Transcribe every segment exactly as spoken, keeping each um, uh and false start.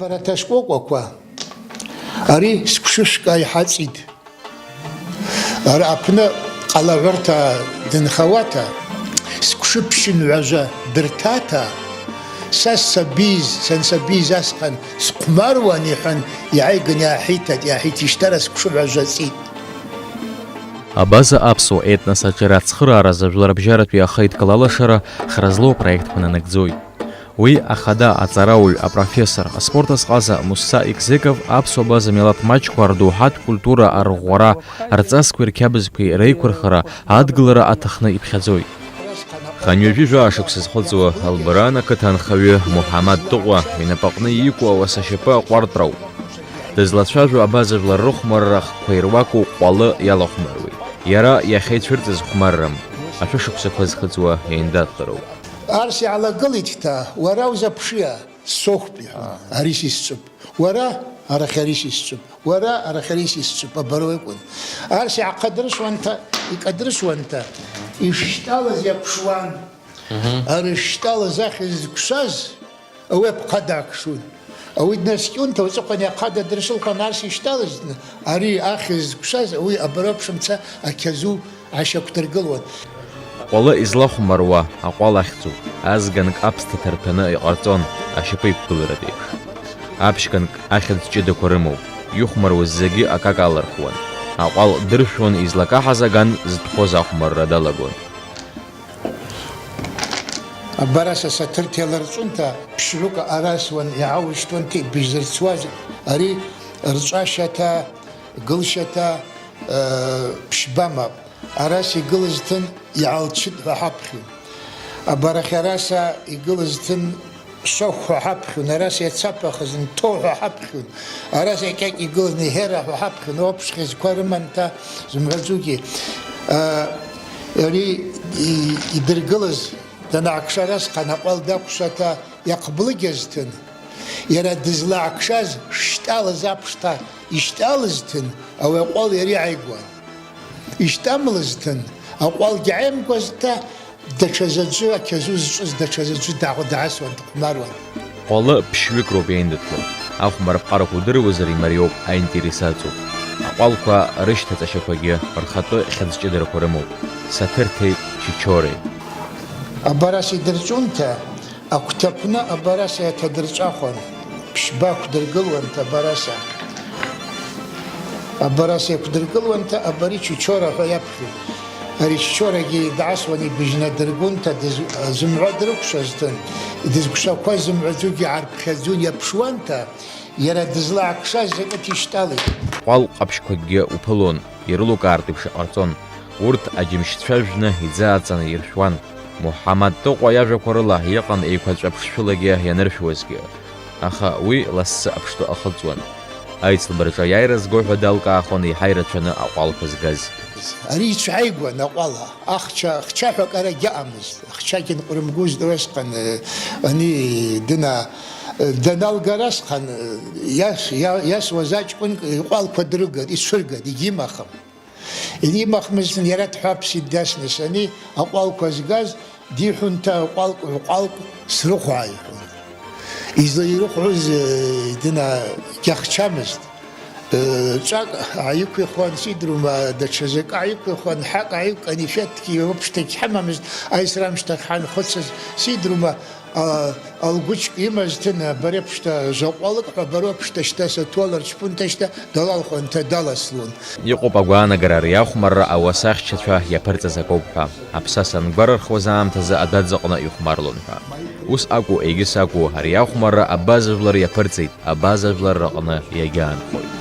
Бара ҭашкәакәақәа, ари сқәшышәка иҳаҵит. Ара аԥны ҟалаҳәырҭа дынхауаҭа, сқәшыԥшьын ҩажәа дырҭаҭа, са сабиз, сансабиз асҟан схәмаруан, иҳәан, иааиган иааҳиҭеит, иааҳиҭишьҭара сқәшыҳәа ҵит. Абаза аԥсуа етнос аҿиара ацхырааразы жәларбжьаратәи ахеидкыла алашара хра злоу апроектқәа нанагӡоит. Уи ахада аҵарауаҩ, апрофессор, аспорт азҟаза Мусса Икзеков аԥсуа база милаҭ маҷқәа рдоуҳатә культура арӷәӷәара, рҵасқәеи рқьабзқәеи реиқәырхара, адгылара аҭахны иԥхьаӡоит. Хынҩажәи жәаа шықәса зхыҵуа Албаран ақыҭа анхаҩы Муҳаммад Тыҟәа инапаҟны иику ауаса шьапы аҟәартәрауп. Дызлацәажәо абаза жәлар рыхәмарра ахқәа ируаку ҟәалы иалахәмаруеит. Иара иахьа ицәырҵыз хәмаррам, ашәышықәсақәа зхыҵуа еиндаҭлароуп. Арс иаалагылеит хьҭа, уара узаԥшиа, сохәп, иҳәон. Ари сисцәып. Уара, арахь ари сисцәып. Уара, арахь ари сисцәып. Абароу акәын. Арс иаахадыршуанҭа, икадыршуанҭа, ишшьтәалаз иакәшуан. Мгм. Ара ишшьтәалаз ахьӡ зықәшәаз, ауи аԥхада акшун. Ауи днаскьон, ҭауҵыхәан иахада дыршылхуан, арс ишьҭалызны, ари ахьӡ зықәшәаз, ауи абароуп шымца ақьазу ашьақәдыргылуан. Ҟәалы излахәмаруа аҟәал ахьӡуп, азганк аԥсҭа ҭарҭәаны иҟарҵон, ашьапы иқәгыларатә еиԥш. Аԥшьганк ахьӡ ҷыдақәа рымоуп, ихәмаруаз зегьы акака алырхуан. Аҟәал дыршәуан, излакаҳаз аган зытәхоз ахәмарра далагон. Абараса саҭырҭа ларҵәынҭа ԥшьҩык арасуан, иааушьҭуан ҭеибжь зырцуаз, ари рҵәашьаҭа, гылшьаҭа, ыы, ԥшьба мап. Арас игылаз ҭын иаалчыт ҳәа ҳаԥхьон. Абарахь араса игылаз ҭын шахә ҳәа ҳаԥхьон, арас иацаԥахыз нҭо ҳәа ҳаԥхьон, арас иакьакь игылаз ниҳера ҳәа ҳаԥхьон, уаԥшь хьыӡқәа рыманҭа зымҳәаӡогьы. А, ари и-, идыргылаз данаакша, арасҟан аҟәал дакәшаҭа иахблыгьаз ҭын. Иара дызлаакшаз шьтәалаз аԥшҭа ишьтәалаз ҭын, ауи аҟәал иара иааигәан. Ишьтәамлаз ҭын, аҟәалгьы ааимгәазҭа, даҽа заӡәы, ақьазу зҿыз даҽа заӡәы дааҟ-, даасуан, дыхәмаруан. Ҟәалы ԥшьҩык роуп иеиндаҭло. Ахәмарра аԥҟарақәа удыруазар, имариоуп, аинтерес аҵоуп. Аҟәалқәа рышьҭаҵашьақәагьы рхатәы хьыӡ ҷыдарақәа рымоуп. Саҭырҭеи Чичореи. Абарас идырҵәунҭа, агәҭакны абараса иаҭадырҵәахуан, ԥшьба ақәдыргылуанҭа абараса. Абараса иақәдыргылуанҭа абари Чичора ҳәа иаԥхьон. Ари Чичорагьы даасуан ибжьнадыргонҭа, дыз-, зымҳәа дрыкәшазҭын, дызкәшақәаз зымҳәаӡогьы аарԥхьаӡон иаԥшуанҭа, иара дызлаакшаз закәыҭ ишьтәалеит. Ҟәал ҟаԥшьқәакгьы уԥылон, ирылукаартә еиԥш иҟарҵон. Урҭ аџьымшьцәа жәны иӡааҵаны иршәуан. Муҳаммад Тыҟәа иажәақәа рыла иҟан еиқәаҵәа ԥшшәылагьы ианыршәуазгьы. Аха уи лассы аԥштәы ахыҵуан. Аицлабраҿы аиааира зго ҳәа далкаахон еиҳа ирацәаны аҟәалқәа згаз. Ари ицәааигәан аҟәала, ахча, хчаҳәак ара агьаҟамызт. Ахчагьы нҟәрымгозт, уи асҟан, э, ани дына-, э, даналга арасҟан, э, иас-, иа-, иасуаз аҷкәынк иҟәалқәа дрыгат, ицәыргат, егьимахым. Иримахмызт, иара дҳәаԥсит дасны, ани аҟәалқәа згаз диҳәон, ҭа ҟәалк, ҟәалк срыхәаа, иҳәон. Излаирыхәоз, э, дына-, гьахчамызт. Э, ҵәак ааиқәихуан, сидрума, даҽа закы ааиқәихуан, ҳак ааиқәкын, ифеҭгьы уаԥшьҭагь ҳамамызт, аисра амшьҭахь ҳанхәыцыз, сидрума, А, алгәыҷк имаз ҭын, абари аԥшҭа жәа ҟәалык ҳәа, абари аԥшҭа шьҭа саҭуалар чпунҭа шьҭа далалхуан, ҭа даласлон. Иҟоуп агәаанагара ари ахәмарра ауаса ахьчацәа иаԥырҵаз акоуп ҳәа. Аԥсаса ангәарырхуаз аамҭазы адәаӡаҟны ихәмарлон ҳәа. Ус акәу, егьыс акәу, ари ахәмарра абаза жәлар иаԥырҵеит, абаза жәлар рҟны иагьаанхоит.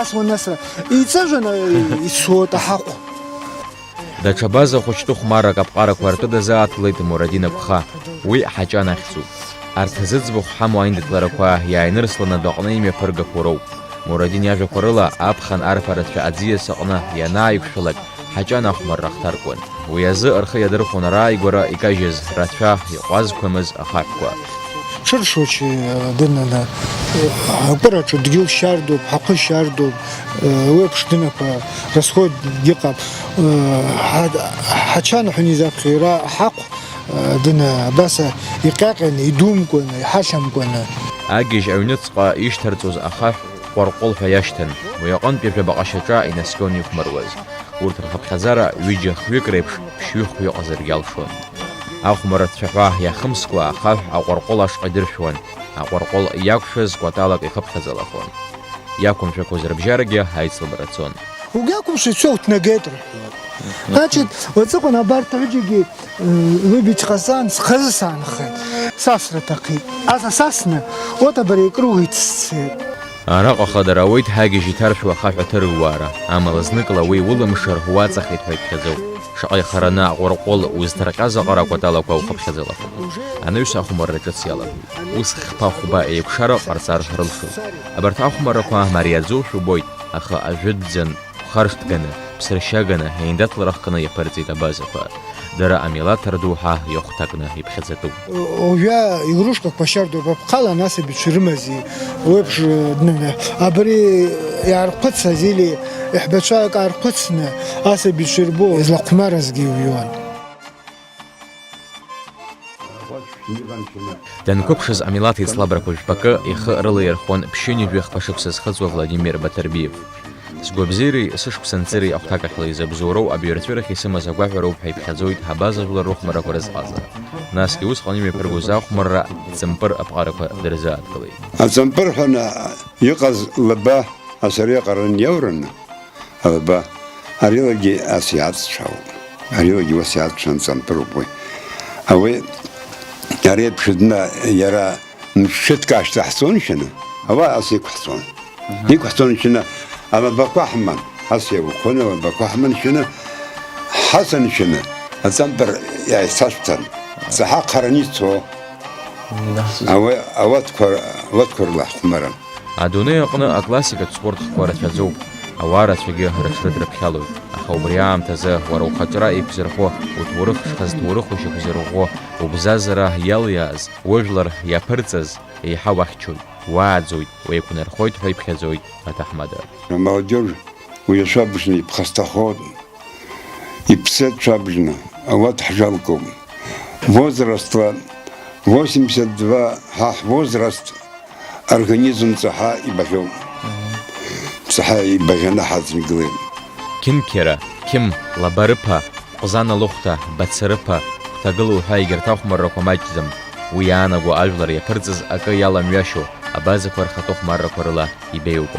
Ас уанасра, иҵыжәаны ицоит аҳахә. Даҽа база хәыҷтәы хәмаррак аԥҟарақәа ртәы дазааҭлеит Мурадин Агәха. Уи Ҳаҷан ахьӡуп. Арҭ зыӡбахә ҳамоу аиндаҭларақәа иааинырсланы адәаҟны имҩаԥыргақәо роуп. Мурадин иажәақәа рыла, аԥхын арԥарацәа аӡиас аҟны ианааиқәшәалак, Аҷан ахәмарра ахҭаркуан. Уи азы рхы иадырхәон арааигәара икажьыз рацәа, иҟәазқәамыз ахаҳәқәа. Ҽыршочи дынана, акәыраҿы дгьыл шьардоуп, ҳахәы шьардоуп, уеиԥш дынақәа расход иҟам. Ҳа-, ҳачан ҳәа изаԥхьа иара ҳахә, дына абаса иҟьаҟьаны, идумкәаны, иҳахьамкәаны. Агьежь аҩныҵҟа ишьҭарҵоз ахаҳә ҟәарҟәыл ҳәа иашьҭан. Уи аҟынтәи жәабаҟа шьаҿа инаскьон ихәмаруаз. Урҭ рхыԥхьаӡара ҩыџьа-хҩык реиԥш ԥшьҩы-хәҩы ҟазаргьы алшон. Ахәмарра цәаҳәа иахымскәа ахаҳә аҟәарҟәыл ашҟа идыршәуан, аҟәарҟәыл иақәшәаз кәаталак ихыԥхьаӡалахон. Иақәымшәақәоз рыбжьарагьы аицлабра цон. Угьақәымшәа ицәоу ҭнагеит рҳәоит. Значит, уаҵәҟьа абарҭ аҩыџьагьы, э, лыбаҩ ҟасҵан, схазы саанхеит. Сасра аҭаххеит. Аса сасны, вот абри икругит сцеит. Араҟа хадара ауеит ҳагьежь иҭаршәуа ахаҳә аҭырыууаара, амала зныкла уи улымшар, уаҵахеит ҳәа иԥхьаӡоуп. Шаҟа ихараны аҟәырҟәыл узҭарҟьаз аҟара акәаталақәа ухыԥхьаӡалахоит. Анаҩс ахәмарра ҿыц иалагоит. Ус хԥа-хәба еикәшара ҟарҵар рылшоит. Абарҭ ахәмаррақәа мариаӡоушәа убоит, аха ажәытәӡан, хәхаршҭганы, ԥсыршьаганы, еиндаҭлара хкны иаԥырҵеит абазақәа. Дара амилаҭ рдоуҳа иахәҭакны иԥхьаӡатәуп. Уажәы игрушкақәа шьардоуп, аԥхала насабицәа рымази, уеиԥш, э, дныҳәа. Абри иаархәыцыз или иаҳәбацәа акы аархәыцны, асабицәа ирбо, излахәмаразгьы иҩуан. Данқәыԥшыз амилаҭ еицлабрақәа жәпакы ихы рылаирхәуан ԥшьынҩажәи хԥа шықәса зхыҵуа Владимир Батырбиев. Сгәабзиареи сышықәсанҵыреи ахәҭакахьла изабзоуроу абаҩрҵәырахь исымаз агәаҳәароуп ҳәа иԥхьаӡоит ҳабаза жәлар рыхәмаррақәа рызҟазара. Насгьы усҟан имҩаԥыргоз ахәмарра ҵымпыр аԥҟарақәа дырзааҭгылеит. Аҵымпыр ҳәа на-, иҟаз лаба асариа ҟаран иаураны, алаба, арилагьы ас иаҵцәаауп. Арилагьы ус иаҵцәан ҵымпыруп уи. Ауи, ари еиԥш дна, иара мшәытк ашьҭа ҳцон шьаны, ауаа ас иқәҳҵон. Иқәҳҵон шьаны, алабақәа ҳман, ас иаухәон алабақәа ҳман шьаны, ҳасаншьаны, аҵампыр иааицашәҭан, ҵаҳа хараны ицо. Ауа-, ауаткәа, ауаткәа рыла ҳхәмаран. Адунеи аҟны аклассикатә спорт хкқәа рацәаӡоуп. Ауаа рацәагьы рыҽрыдрыԥхьалоит, аха убри аамҭазы уара ухаҿра еиқәзырхо, уҭоурых шхазҭоурыху шьақәзырӷәӷәо, убзазара иалиааз, ужәлар иаԥырҵаз еиҳа уахьчоит, уааӡоит, уеиқәнархоит ҳәа иԥхьаӡоит аҭаҳмада. Амолодежь уи ашәабжьны иԥхасҭахоит, иԥсеит шәабжьны, ауат ҳжалкуп. Возрастла восемьдесят два ҳа ҳвозраст организм ҵаҳа ибаӷьоуп. Ҵаҳа ибаӷьаны ҳаӡынгылеит. Қьынқьара, Қьым, Лабарыԥа, Ҟәзана лыхәҭа, Бацарыԥа, Хәҭагыла уҳәа егьырҭ ахәмаррақәа маҷӡам. Уи иаанаго ажәлар иаԥырҵыз акы иаламҩашьо, абазақәа рхатәы хәмаррақәа рыла ибеиоуп.